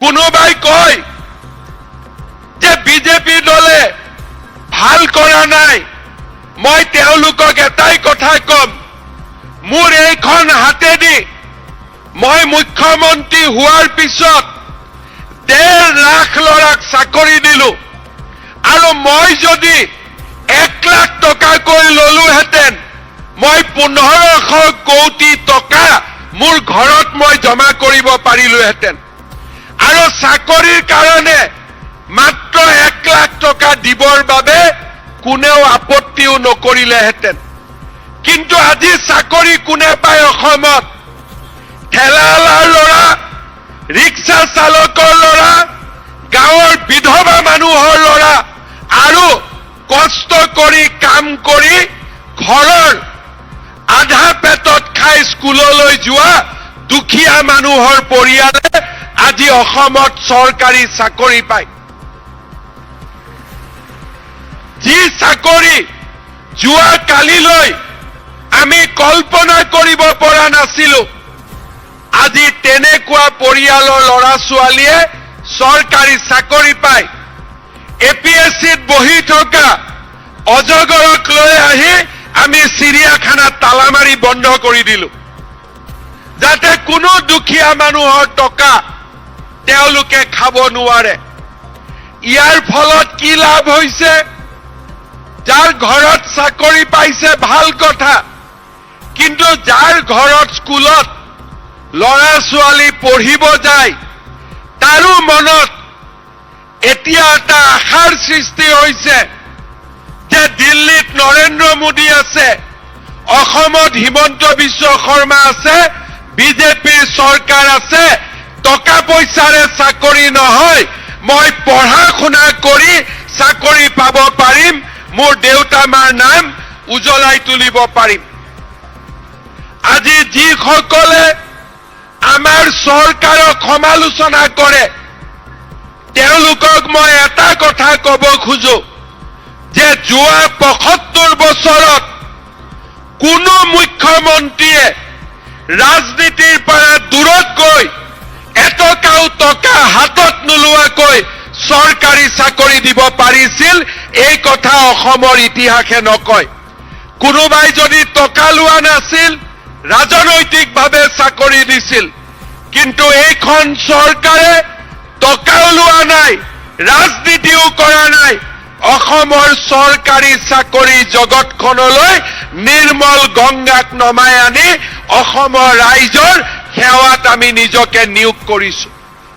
কোনোবাই কয় যে বিজেপি দলে ভাল কৰা নাই, মই তেওঁলোকক এটাই কথা কম, মোৰ এইখন হাতেদি মই মুখ্যমন্ত্ৰী হোৱাৰ পিছত 1.5 লাখ ল'ৰাক চাকৰি দিলো আৰু মই যদি 1 লাখ টকাকৈ ললোহেঁতেন, মই 1500 কোটি টকা মোৰ ঘৰত মই জমা কৰিব পাৰিলোহেঁতেন। আৰু চাকৰিৰ কাৰণে মাত্ৰ 1 লাখ টকা দিবৰ বাবে কোনেও আপত্তিও নকৰিলেহেঁতেন। কিন্তু আজি চাকৰি কোনে পায় অসমত? ঠেলাৱালাৰ ল'ৰা, ৰিক্সা চালকৰ ল'ৰা, গাঁৱৰ বিধৱা মানুহৰ ল'ৰা আৰু কষ্ট কৰি কাম কৰি ঘৰৰ আধা পেটত খাই স্কুললৈ যোৱা দুখীয়া মানুহৰ পৰিয়ালে আজি অসমত চৰকাৰী চাকৰি পায়। যি চাকৰি যোৱা কালিলৈ আমি কল্পনা কৰিব পৰা নাছিলো, আজি তেনেকুৱা পৰিয়ালৰ ল'ৰা ছোৱালীয়ে চৰকাৰী চাকৰি পায়। এপিএছচিত বহি থকা অজগৰক লৈ আহি আমি চিৰিয়াখানাত তালা মাৰি বন্ধ কৰি দিলো, যাতে কোনো দুখীয়া মানুহৰ টকা তেওঁলোকে খাব নোৱাৰে। ইয়াৰ ফলত কি লাভ হৈছে? যাৰ ঘৰত চাকৰি পাইছে, ভাল কথা। কিন্তু যাৰ ঘৰত স্কুলত ল'ৰা ছোৱালী পঢ়িব যায়, তাৰো মনত এতিয়া এটা আশাৰ সৃষ্টি হৈছে যে দিল্লীত নৰেন্দ্ৰ মোদী আছে, অসমত হিমন্ত বিশ্ব শৰ্মা আছে, বিজেপিৰ চৰকাৰ আছে, টকা পইচাৰে চাকৰি নহয়, মই পঢ়া শুনা কৰি চাকৰি পাব পাৰিম, মোৰ দেউতা মাৰ নাম উজ্বলাই তুলিব পাৰিম। আজি যিসকলে আমাৰ চৰকাৰক সমালোচনা কৰে, তেওঁলোকক মই এটা কথা ক'ব খোজো যে যোৱা 75 বছৰত কোনো মুখ্যমন্ত্ৰীয়ে ৰাজনীতিৰ পৰা দূৰত গৈ এটকাও টকা হাতত নোলোৱাকৈ চৰকাৰী চাকৰি দিব পাৰিছিল, এই কথা অসমৰ ইতিহাসে নকয়। কোনোবাই যদি টকা লোৱা নাছিল, ৰাজনৈতিকভাৱে চাকৰি দিছিল। কিন্তু এইখন চৰকাৰে টকাও লোৱা নাই, ৰাজনীতিও কৰা নাই। অসমৰ চৰকাৰী চাকৰি জগতখনলৈ নিৰ্মল গংগাক নমাই আনি অসমৰ ৰাইজৰ সেৱাত আমি নিজকে নিয়োগ কৰিছো।